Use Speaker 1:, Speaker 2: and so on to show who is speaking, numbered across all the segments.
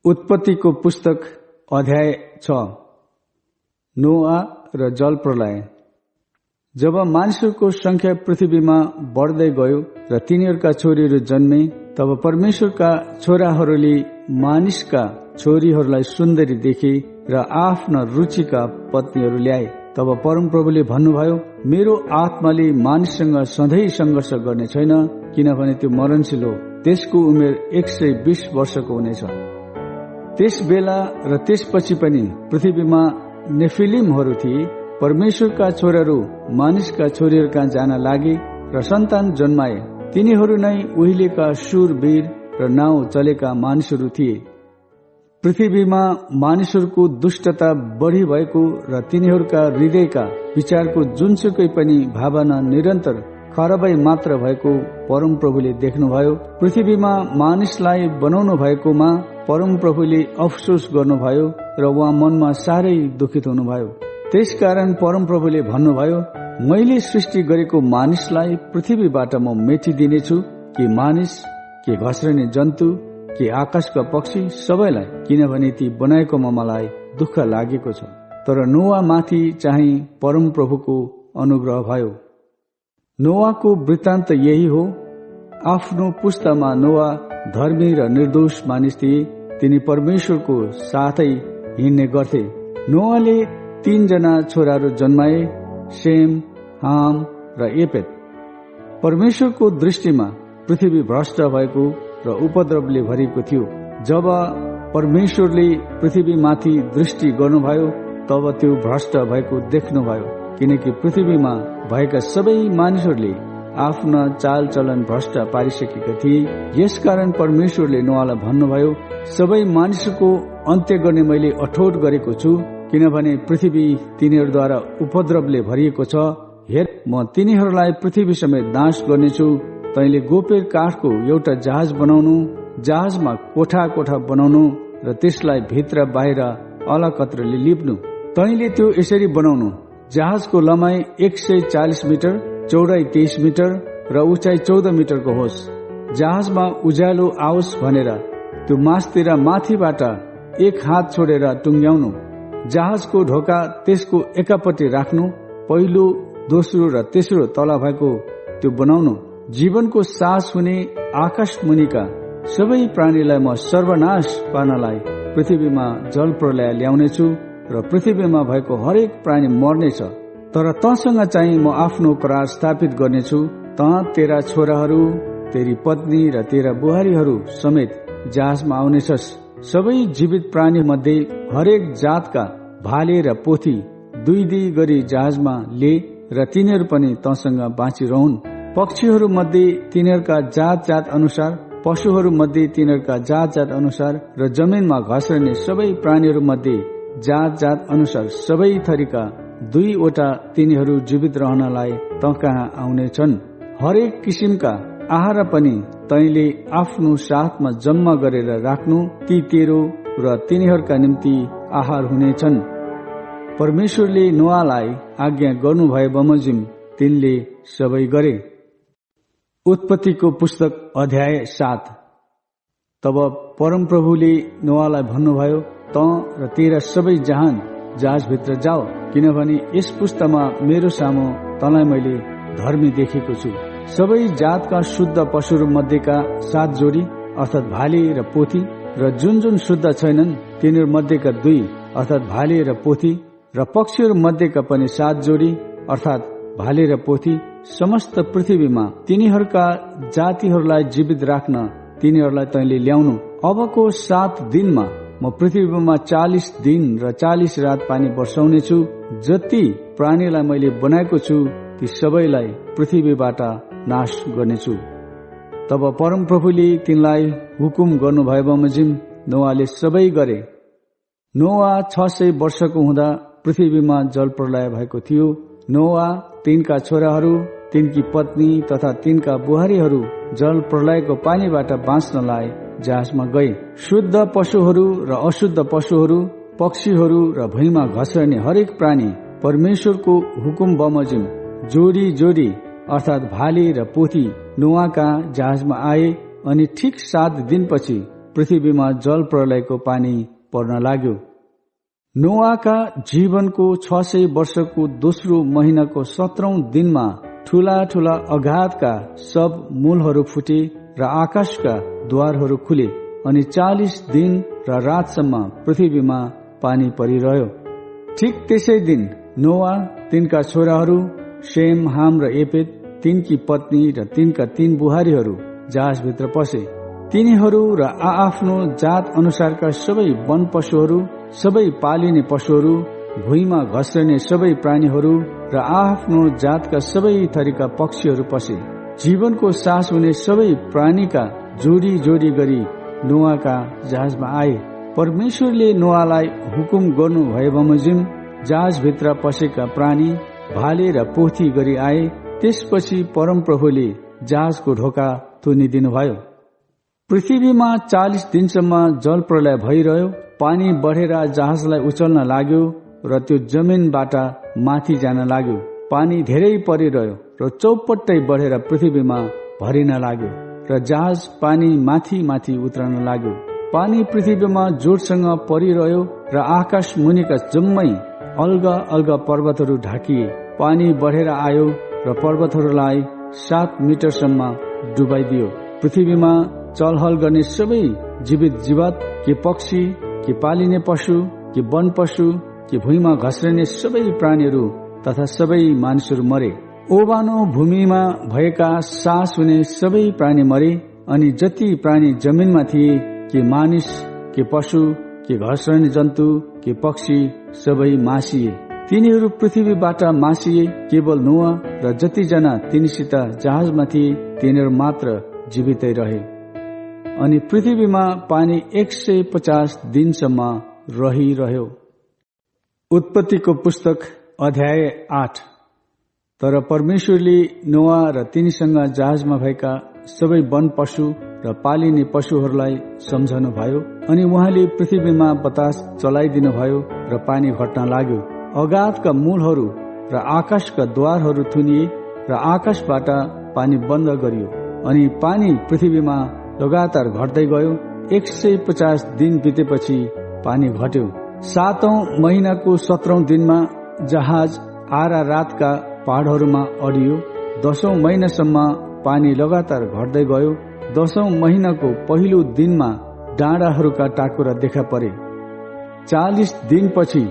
Speaker 1: उत्पत्तिको पुस्तक अध्याय 6। नोआ र जल प्रलय। जब मानिसहरूको संख्या पृथ्वीमा बढ्दै गयो र तिनीहरूका छोरीहरू जन्मे, तब परमेश्वरका छोराहरूले मानिसका छोरीहरूलाई सुन्दरी देखे र आफ्ना रुचिका पत्नीहरू ल्याए। तब परमप्रभुले भन्नुभयो, मेरो आत्माले मानिससँग सधैँ संघर्ष गर्ने छैन, किनभने त्यो मरणशील हो। त्यसको उमेर 120 वर्षको हुनेछ। त्यस बेला र त्यसपछि पनि पृथ्वीमा नेफिलिमहरू थिए। परमेश्वरका छोराहरू मानिसका छोरीहरूका जान लागे र सन्तान जन्माए। तिनीहरू नै उहिलेका शूरवीर र नाउँ चलेका मानिसहरू थिए। पृथ्वीमा मानिसहरूको दुष्टता बढी भएको र तिनीहरूका हृदयका विचारको जुनसुकै पनि भावना निरन्तर खराबै मात्र भएको परमप्रभुले देख्नुभयो। पृथ्वीमा मानिसलाई बनाउनु भएकोमा परमप्रभुले अफसोस गर्नुभयो र उहाँ मनमा साह्रै दुखित हुनुभयो। त्यसकारण परमप्रभुले भन्नुभयो, मैले सृष्टि गरेको मानिसलाई पृथ्वीबाट म मेटिदिनेछु, कि मानिस, कि घस्रने जन्तु, कि आकाशका पक्षी, सबैलाई, किनभने ती बनाएकोमा मलाई दुःख लागेको छ। तर नोआ माथि चाहिँ परमप्रभुको अनुग्रह भयो। नोआको वृत्तान्त यही हो। आफ्नो पुस्तामा नोआ धर्मी र निर्दोष मानिस थिए। तिनी परमेश्वरको साथै हिँड्ने गर्थे। नोआले 3 जना छोराहरू जन्माए, शेम, हाम र एपेत। परमेश्वरको दृष्टिमा पृथ्वी भ्रष्ट भएको र उपद्रवले भरिएको थियो। जब परमेश्वरले पृथ्वीमाथि दृष्टि गर्नुभयो, तब त्यो भ्रष्ट भएको देख्नुभयो, किनकि पृथ्वीमा भएका सबै मानिसहरूले आफ्ना चालचलन भ्रष्ट पारिसकेका थिए। यसकारण परमेश्वरले नोआलाई भन्नुभयो, सबै मानिसको अन्त्य गर्ने मैले अठोट गरेको छु, किनभने पृथ्वी तिनीहरूद्वारा उपद्रवले भरिएको छ। हेर, म तिनीहरूलाई पृथ्वी समेत नाश गर्नेछु। तैले गोपेर काठको एउटा जहाज बनाउनु, जहाजमा कोठा कोठा बनाउनु र त्यसलाई भित्र बाहिर अलकत्रले लिप्नु। तैले त्यो यसरी बनाउनु, जहाजको लम्बाइ 140 मिटर, चौडाइ 23 मिटर र उचाइ 14 मिटरको होस्। जहाजमा उज्यालो आओस् भनेर त्यो मासतिर माथिबाट 1 हात छोडेर टुङ्ग्याउनु। जहाजको ढोका त्यसको एकापट्टि राख्नु। पहिलो, दोस्रो र तेस्रो तला भएको त्यो बनाउनु। जीवनको सास हुने आकाश मुनिका सबै प्राणीलाई म सर्वनाश पार्नलाई पृथ्वीमा जल प्रलय ल्याउनेछु र पृथ्वीमा भएको हरेक प्राणी मर्नेछ। तर तँसँग चाहिँ म आफ्नो करार स्थापित गर्नेछु। तँ, तेरा छोराहरू, तेरी पत्नी र तेरा बुहारीहरू समेत जहाजमा आउनेछस्। सबै जीवित प्राणी मध्ये हरेक जातका भाले र पोथी 2 गरी जहाजमा ले र तिनीहरू पनि तँसँग बाँचिरहन्। पक्षीहरू मध्ये तिनीहरूका जात जात अनुसार, पशुहरू मध्ये तिनीहरूका जात जात अनुसार र जमिनमा घस्रने सबै प्राणीहरू मध्ये जात जात अनुसार सबै थरीका 2 वटा तिनीहरू जीवित रहनलाई त कहाँ आउनेछन्। हरेक किसिमका आहार पनि तैले आफ्नो साथमा जम्मा गरेर राख्नु। ती तेरो र तिनीहरूका निम्ति आहार हुनेछन्। परमेश्वरले नोआलाई आज्ञा गर्नुभए बमोजिम तिनले सबै गरे। उत्पत्तिको पुस्तक अध्याय 7। तब परमप्रभुले नोआलाई भन्नुभयो, तँ र तेरा सबै जहान जहाजभित्र जाओ, किनभने यस पुस्तामा मेरो सामु तँलाई मैले धर्मी देखेको छु। सबै जातका शुद्ध पशुहरू मध्येका 7 जोडी अर्थात् भाले र पोथी, र जुन जुन शुद्ध छैनन् तिनीहरू मध्येका 2 अर्थात् भाले र पोथी, र पक्षीहरू मध्येका पनि 7 जोडी अर्थात् भाले र पोथी, समस्त पृथ्वीमा तिनीहरूका जातिहरूलाई जीवित राख्न तिनीहरूलाई तैले ल्याउनु। अबको 7 दिनमा म पृथ्वीमा 40 दिन र 40 रात पानी वर्षाउनेछु। जति प्राणीलाई मैले बनाएको छु ती सबैलाई पृथ्वीबाट नाश गर्नेछु। तब परमप्रभुले तिनलाई हुकुम गर्नुभए बमोजिम नोआले सबै गरे। नोआ 600 वर्षको हुँदा पृथ्वीमा जल प्रलय भएको थियो। नोआ, तिनका छोराहरू, तिनकी पत्नी तथा तिनका बुहारीहरू जल प्रलयको पानीबाट बाँच्नलाई जहाजमा गए। शुद्ध पशुहरू र अशुद्ध पशुहरू, पक्षीहरू र भुइँमा घस्रने हरेक प्राणी परमेश्वरको हुकुम बमोजिम जोडी जोडी अर्थात् भाले र पोथी नोआका जहाजमा आए। अनि ठिक 7 दिनपछि पृथ्वीमा जल प्रलयको पानी पर्न लाग्यो। नोआका जीवनको 600 वर्षको दोस्रो महिनाको 17औं दिनमा ठूला ठूला अगाधका सब मूलहरू फुटे र आकाशका द्वारहरू खुले अनि 40 दिन र रातसम्म पृथ्वीमा पानी परिरह्यो। ठिक त्यसै दिन नोआ, तिनका छोराहरू शेम, हाम र एपेद, तिनकी पत्नी र तिनका 3 बुहारीहरू जहाजभित्र पसे। तिनीहरू र आआफ्नो जात अनुसारका सबै वन पशुहरू, सबै पालिने पशुहरू, भुइँमा घस्रने सबै प्राणीहरू र आआफ्नो जातका सबै थरीका पक्षीहरू पसे। जीवनको सास हुने सबै प्राणीका जोडी जोडी गरी नोआका जहाजमा आए। परमेश्वरले नोआलाई हुकुम गर्नु भए बमोजिम जहाजभित्र पसेका प्राणी भाले र पोथी गरी आए। त्यसपछि परमप्रभुले जहाजको ढोका थुनिदिनुभयो। पृथ्वीमा 40 दिनसम्म जल प्रलय भइरह्यो। पानी बढेर जहाजलाई उचल्न लाग्यो र त्यो जमिनबाट माथि जान लाग्यो। पानी धेरै परिरह्यो र चौपट्टै बढेर पृथ्वीमा भरिन लाग्यो र जहाज पानी माथि माथि उत्रन लाग्यो। पानी पृथ्वीमा जोडसँग परिरह्यो र आकाश मुनिका जम्मै अलगा अलगा पर्वतहरू ढाकिए। पानी बढेर आयो र पर्वतहरूलाई 7 मिटरसम्म डुबाइदियो। पृथ्वीमा चलहल गर्ने सबै जीवित जीवात, के पक्षी, के पालिने पशु, के वन पशु, के भुइँमा घस्रने सबै प्राणीहरू तथा सबै मानिसहरू मरे। ओबानो भूमिमा भएका सास हुने सबै प्राणी मरे अनि जति प्राणी जमिनमा थिए, के मानिस, के पशु, के घस्रने जन्तु, के पक्षी, सबै मासिए। तिनीहरू पृथ्वीबाट मासिए। केवल नोआ र जतिजना तिनीसित जहाजमा थिए तिनीहरू मात्र जीवितै रहे। अनि पृथ्वीमा पानी 150 दिनसम्म रहिरह्यो। उत्पत्तिको पुस्तक अध्याय 8। तर परमेश्वरले नोआ र तिनीसँग जहाजमा भएका सबै वन पशु र पालिने पशुहरूलाई सम्झनु भयो। अनि उहाँले पृथ्वीमा बतास चलाइदिनु भयो र पानी घट्न लाग्यो। अगाधका मूलहरू र आकाशका द्वारहरू थुनिए र आकाशबाट पानी बन्द गरियो। अनि पानी पृथ्वीमा लगातार घट्दै गयो। 150 दिन बितेपछि पानी घट्यो। 7औं महिनाको 17औं दिनमा जहाज आरा रातका पहाडहरूमा अडियो। 10औं महिनासम्म पानी लगातार घट्दै गयो। 10औं महिनाको पहिलो दिनमा डाँडाहरूका टाकुरा देखा परे। 40 दिनपछि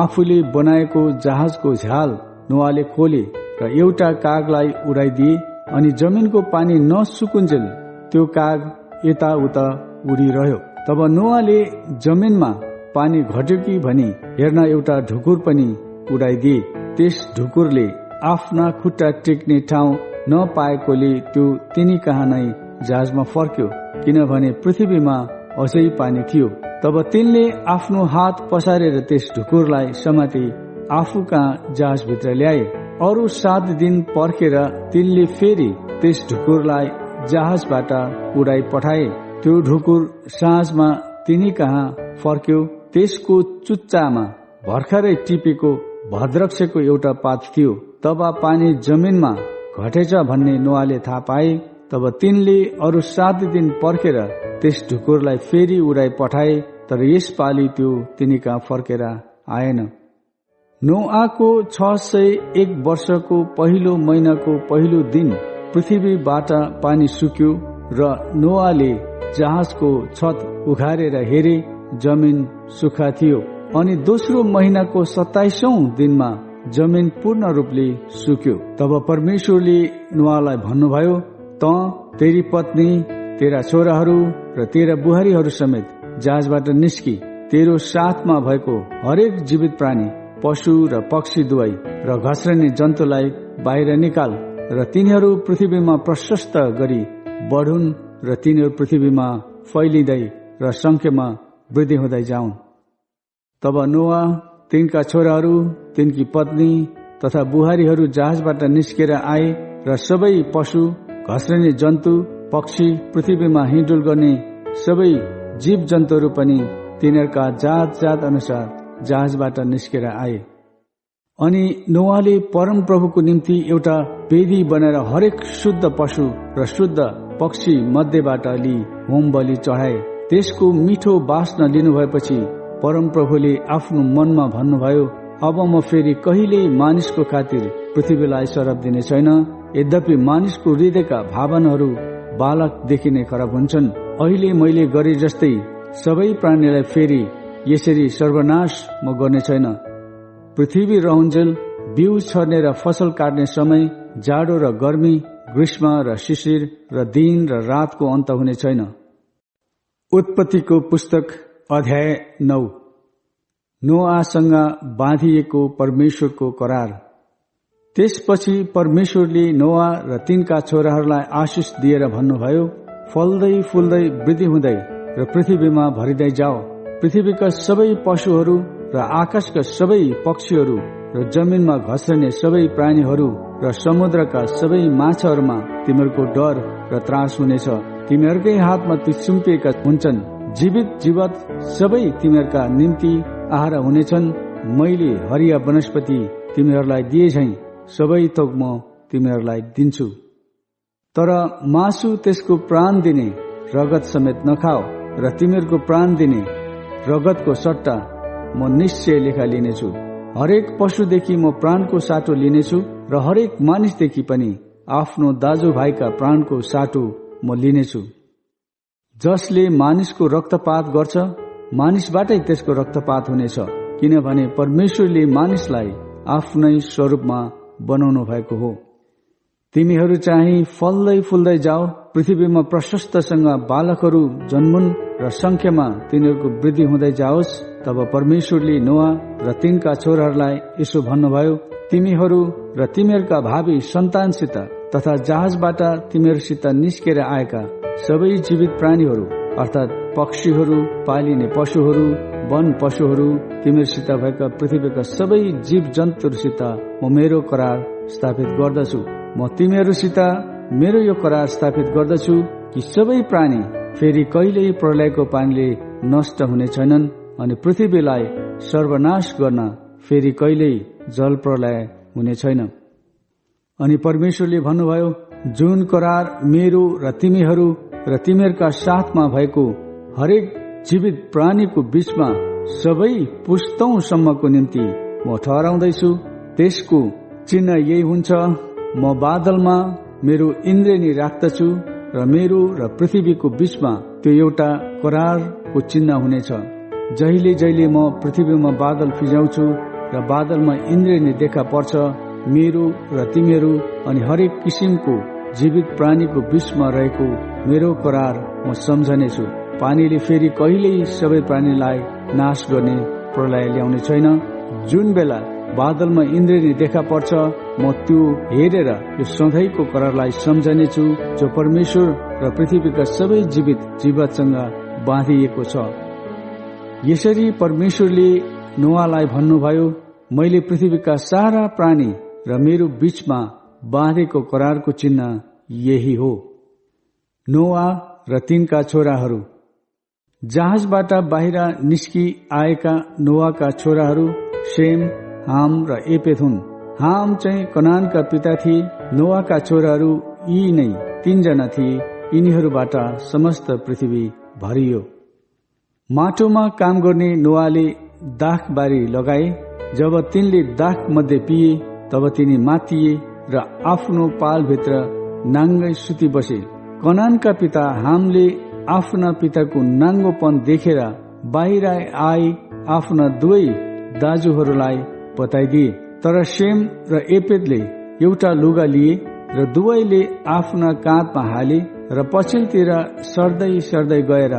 Speaker 1: आफूले बनाएको जहाजको झ्याल नोआले खोले र एउटा कागलाई उडाइदिए। अनि जमिनको पानी नसुकुन्जेल त्यो काग यताउता उडिरह्यो। तब नोआले जमिनमा पानी घट्यो कि भनी हेर्न एउटा ढुकुर पनि उडाइदिए। त्यस ढुकुरले आफ्ना खुट्टा टेक्ने ठाउँ नपाएकोले त्यो तिनी कहाँ नै जहाजमा फर्क्यो, किनभने पृथ्वीमा अझै पानी थियो। तब तिनले आफ्नो हात पसारेर त्यस ढुकुरलाई समाते आफू कहाँ जहाजभित्र ल्याए। अरू 7 दिन पर्खेर तिनले फेरि त्यस ढुकुरलाई जहाजबाट उडाइ पठाए। त्यो ढुकुर साँझमा तिनी कहाँ फर्क्यो। त्यसको चुच्चामा भर्खरै टिपेको भद्रक्षको एउटा पात थियो। तब पानी जमिनमा घटेछ भन्ने नोआले थाहा पाए। तब तिनले अरू 7 दिन पर्खेर त्यस ढुकुरलाई फेरि उडाइ पठाए। तर यसपालि त्यो तिनी कहाँ फर्केर आएन। नोआको 601 वर्षको पहिलो महिनाको पहिलो दिन पृथ्वीबाट पानी सुक्यो र नोआले जहाजको छत उघारेर हेरे, जमिन सुक्खा थियो। अनि दोस्रो महिनाको 27औं दिनमा जमिन पूर्ण रूपले सुक्यो। तब परमेश्वरले नोआलाई भन्नुभयो, त तेरी पत्नी, तेरा छोराहरू र तेरा बुहारीहरू समेत जहाजबाट निस्की। तेरो साथमा भएको हरेक जीवित प्राणी, पशु र पक्षी दुवै र घस्रने जन्तुलाई बाहिर निकाल र तिनीहरू पृथ्वीमा प्रशस्त गरी बढुन् र तिनीहरू पृथ्वीमा फैलिँदै र संख्यामा वृद्धि हुँदै जाउन्। तब नोआ, तिनका छोराहरू, तिनकी पत्नी तथा बुहारीहरू जहाजबाट निस्केर आए र सबै पशु, घस्रने जन्तु, पक्षी, पृथ्वीमा हिँडुल गर्ने सबै जीव जन्तुहरू पनि तिनीहरूका जात जात अनुसार जहाजबाट निस्केर आए। अनि नोआले परम प्रभुको निम्ति एउटा वेदी बनाएर हरेक शुद्ध पशु र शुद्ध पक्षी मध्येबाट लि होम बलि चढाए। त्यसको मिठो बास्ना लिनुभएपछि परमप्रभुले आफ्नो मनमा भन्नुभयो, अब म फेरि कहिल्यै मानिसको खातिर पृथ्वीलाई श्राप दिने छैन। यद्यपि मानिसको हृदयका भावनाहरू बालकदेखि नै खराब हुन्छन्। अहिले मैले गरे जस्तै सबै प्राणीलाई फेरि यसरी सर्वनाश म गर्ने छैन। पृथ्वी रहन्जेल बिउ छर्ने र फसल काट्ने समय, जाडो र गर्मी, ग्रीष्म र शिशिर र दिन र रातको अन्त हुने छैन। उत्पत्तिको पुस्तक अध्याय 9। नोआसँग बाँधिएको परमेश्वरको करार। त्यसपछि परमेश्वरले नोआ र तिनका छोराहरूलाई आशिष दिएर भन्नुभयो, फल्दै फुल्दै वृद्धि हुँदै र पृथ्वीमा भरिँदै जाओ। पृथ्वीका सबै पशुहरू र आकाशका सबै पक्षीहरू र जमिनमा घस्रने सबै प्राणीहरू र समुद्रका सबै माछाहरूमा तिमीहरूको डर र त्रास हुनेछ। तिमीहरूकै हातमा ती सुम्पिएका हुन्छन्। जीवित जीवत सबै तिमीहरूका निम्ति आहार हुनेछन्। मैले हरिया वनस्पति तिमीहरूलाई दिए झैं सबै थोक म तिमीहरूलाई दिन्छु। तर मासु त्यसको प्राण दिने रगत समेत नखाओ, र तिमीहरूको प्राण दिने रगतको सट्टा म निश्चय लेखा लिनेछु। हरेक पशुदेखि म प्राणको साटो लिनेछु, र हरेक मानिसदेखि पनि आफ्नो दाजुभाइका प्राणको साटो म लिनेछु। जसले मानिसको रक्तपात गर्छ, मानिसबाटै त्यसको रक्तपात हुनेछ, किनभने परमेश्वरले मानिसलाई आफ्नै स्वरूपमा बनाउनु भएको हो। तिमीहरू चाहिँ फल्दै फुल्दै जाओ, पृथ्वीमा प्रशस्तसँग बालकहरू जन्मुन् र संख्यामा तिनीहरूको वृद्धि हुँदै जाओस्। तब परमेश्वरले नोआ र तिनका छोराहरूलाई यसो भन्नुभयो, तिमीहरू र तिमीहरूका भावी सन्तानसित तथा जहाजबाट तिमीहरूसित निस्केर आएका सबै जीवित प्राणीहरू अर्थात् पक्षीहरू, पालिने पशुहरू, वन पशुहरू, तिमीहरूसित भएका पृथ्वीका सबै जीव जन्तुहरूसित म मेरो करार स्थापित गर्दछु। म तिमीहरूसित मेरो यो करार स्थापित गर्दछु कि सबै प्राणी फेरि कहिल्यै प्रलयको पानीले नष्ट हुने छैनन्, अनि पृथ्वीलाई सर्वनाश गर्न फेरि कहिल्यै जल प्रलय हुने छैन। अनि परमेश्वरले भन्नुभयो, जुन करार मेरो र तिमीहरू र तिमीहरूका साथमा भएको हरेक जीवित प्राणीको बीचमा सबै पुस्तौंसम्मको निम्ति म ठहराउँदैछु, त्यसको चिन्ह यही हुन्छ, म बादलमा मेरो इन्द्रेणी राख्दछु र मेरो र पृथ्वीको बीचमा त्यो एउटा करारको चिन्ह हुनेछ। जहिले जहिले म पृथ्वीमा बादल फिजाउँछु र बादलमा इन्द्रेणी देखा पर्छ, मेरो र तिमीहरू अनि हरेक किसिमको जीवित प्राणीको बीचमा रहेको मेरो करार म सम्झनेछु। पानीले फेरि कहिल्यै सबै प्राणीलाई नाश गर्ने प्रलय ल्याउने छैन। जुन बेला बादलमा इन्द्रेणी देखा पर्छ, म त्यो हेरेर यो सधैँको करारलाई सम्झनेछु, जो परमेश्वर र पृथ्वीका सबै जीवित जीवसँग बाँधिएको छ। यसरी परमेश्वरले नोआलाई भन्नुभयो, मैले पृथ्वीका सारा प्राणी र मेरो बीचमा बाँधेको करारको चिन्ह यही हो। नोआ र तिनका छोराहरू। जहाजबाट बाहिर निस्कि आएका नोआका छोराहरू शेम, हाम र एपेत हुन्। हाम चाहिँ कनानका पिता थिए। नोआका छोराहरू यी नै 3 जना थिए। यिनीहरूबाट समस्त पृथ्वी भरियो। माटोमा काम गर्ने नोआले दाखबारी लगाए। जब तिनले दाख मध्ये पिए, तब तिनी मातिए र आफ्नो पालभित्र नाङ्गै सुति बसे। कनानका पिता हामले आफ्ना पिताको नाङ्गोपन देखेर बाहिर आए आफ्ना दुवै दाजुहरूलाई बताइदिए। तर शेम र एपेतले एउटा लुगा लिए र दुवैले आफ्ना काँधमा हाले र पछिल्तिर सर्दै सर्दै गएर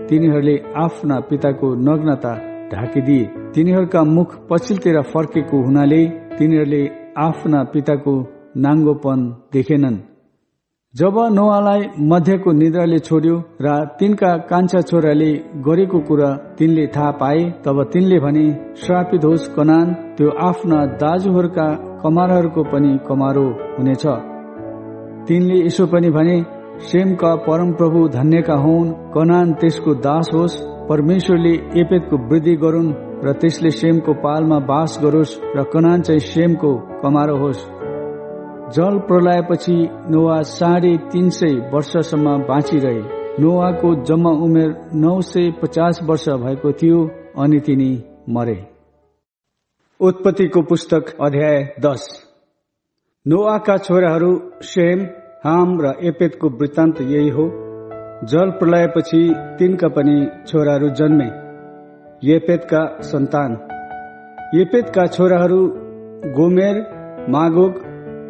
Speaker 1: तिनीहरूले आफ्ना पिताको नग्नता ढाकिदिए। तिनीहरूका मुख पछिल्तिर फर्केको हुनाले तिनीहरूले आफ्ना पिताको नाङ्गोपन देखेनन्। जब नोआलाई मध्यको निद्राले छोड्यो र तिनका कान्छा छोराले गरेको कुरा तिनले थाहा पाए, तब तिनले भने, श्रापित होस् कनान, त्यो आफ्ना दाजुहरूका कमारहरूको पनि कमारो हुनेछ। तिनले यसो पनि भने, शेमका परमप्रभु धन्यका हुन्, कनान त्यसको दास होस्। परमेश्वरले एपेतको वृद्धि गरून् र त्यसले शेमको पालमा बास गरोस् र कनान चाहिँ शेमको कमारो होस्। जल प्रलयपछि नोआ 350 वर्षसम्म बाँचिरहे। नोआको जम्मा उमेर 950 वर्ष भएको थियो अनि तिनी मरे। उत्पत्तिको पुस्तक अध्याय 10। नोआका छोराहरू शेम, हाम र एपेतको वृत्तान्त यही हो। जल प्रलयपछि तिनका पनि छोराहरू जन्मे। येपेतका सन्तान। येपेतका छोराहरू गोमेर, मागोग,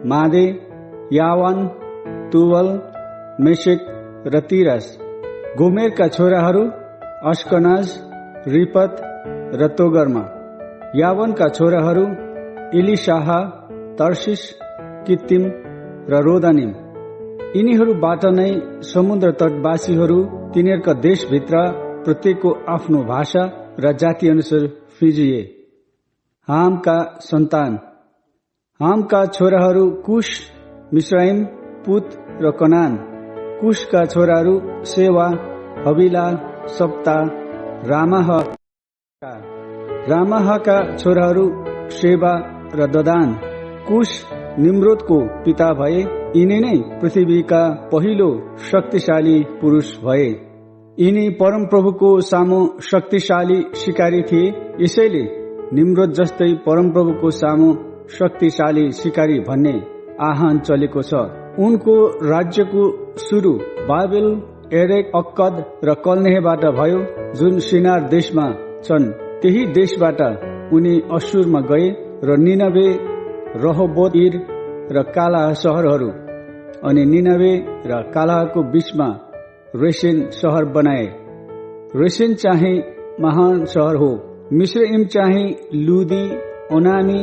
Speaker 1: मादे, यावान, तुवल, मेशेक र तिरस। गोमेरका छोराहरू अश्कनाज, रिपत र तोगरमा। यावानका छोराहरू एलिशाहा, तर्सिस, कित्तिम र रोदानिम। यिनीहरूबाट नै समुद्र तटवासीहरू तिनीहरूका देशभित्र प्रत्येकको आफ्नो भाषा र जाति अनुसार फिजिए। हामका सन्तान। हामका छोराहरू कुश, मिस्राइम, पुत र कनान। कुशका छोराहरू सेवा, हविला, सप्ता, रामाह। रामाहका छोराहरू शेबा र ददान। कुश निम्रोदको पिता भए। यिनी नै पृथ्वीका पहिलो शक्तिशाली पुरुष भए। यिनी परमप्रभुको सामु शक्तिशाली शिकारी थिए। यसैले निम्रोद जस्तै परमप्रभुको सामु शक्तिशाली शिकारी भन्ने आह्वान चलेको छ। उनको राज्यको सुरु बाबेल, एरेक, अक्कद र कलनेहबाट भयो, जुन सिनार देशमा छन्। त्यही देशबाट उनी अशुरमा गए र निनवे, रहोबोत-इर र कालाह शहरहरू अनि निनवे र कालाहको बीचमा रेसेन शहर बनाए। रेसेन चाहिँ महान शहर हो। मिस्रइम चाहिँ लुदी, ओनामी,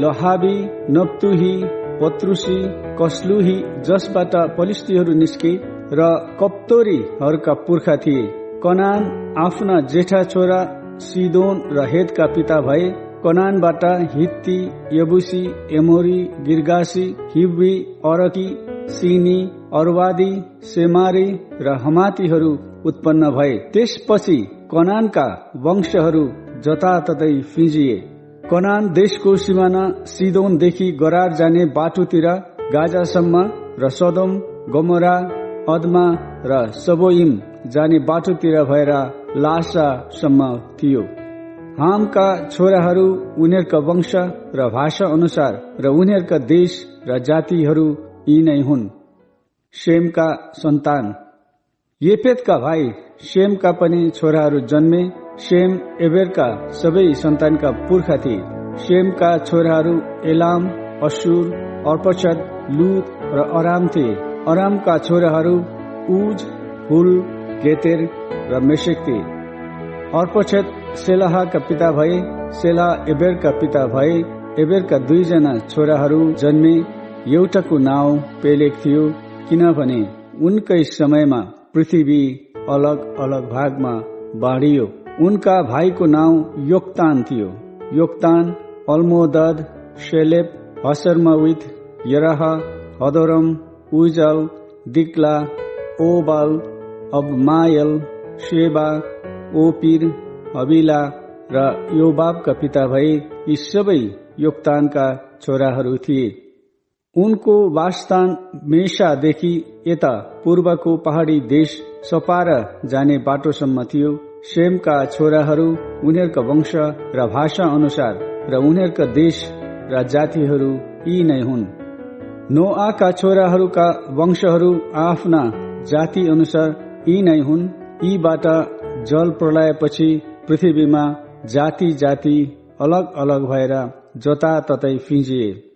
Speaker 1: लहाबी, नप्तुही, पत्रुसी, कसलुही, जसबाट पलिस्तीहरू निस्के र कप्तोरीहरूका पुर्खा थिए। कनान आफ्ना जेठा छोरा सिदोन र हेदका पिता भए। कनानबाट हित्ती, यबुसी, एमोरी, गिर्गासी, हिब्बी, अरकी, सिनी, अर्वादी, सेमारी र हमातीहरू उत्पन्न भए। त्यसपछि कनानका वंशहरू जताततै फिजिए। कनान देशको सिमाना सिदोनदेखि गरार जाने बाटोतिर गाजासम्म र सदोम, गमोरा, अदमा र सबोइम जाने बाटोतिर भएर लासासम्म थियो। हामका छोराहरू उनीहरूका वंश र भाषा अनुसार र उनीहरूका देश र जातिहरू यी नै हुन्। शेमका सन्तान। येपेतका भाइ शेमका पनि छोराहरू जन्मे। शेम एबेरका सबै सन्तानका पुर्खा थिए। शेमका छोराहरू एलाम, अशुर, अर्पक्षद, लुत र अराम थिए। अरामका छोराहरू उज, हुल, गेतेर र मेशेक थिए। अर्पक्षद सेलाहका पिता भए। सेला एबेरका पिता भए। एबेरका 2 जना छोराहरू जन्मे। एउटाको नाउँ पेलेग थियो, किनभने उनकै समयमा पृथ्वी अलग अलग भागमा बाँडियो। उनका भाइको नाउँ योक्तान थियो। योक्तान अल्मोदद, शेलेप, हसरमावित, यराह, हदोरम, उजल, दिक्ला, ओबाल, अबमायल, शेबा, ओपिर, हविला र योबाबका पिता भए। यी सबै योक्तानका छोराहरू थिए। उनको वासस्थान मेसादेखि यता पूर्वको पहाडी देश सपारा जाने बाटोसम्म थियो। शेमका छोराहरू उनीहरूका वंश र भाषा अनुसार र उनीहरूका देश र जातिहरू यी नै हुन्। नोआका छोराहरूका वंशहरू आफ्ना जाति अनुसार यी नै हुन्। यीबाट जल प्रलयपछि पृथ्वीमा जाति जाति अलग अलग भएर जताततै फिजिए।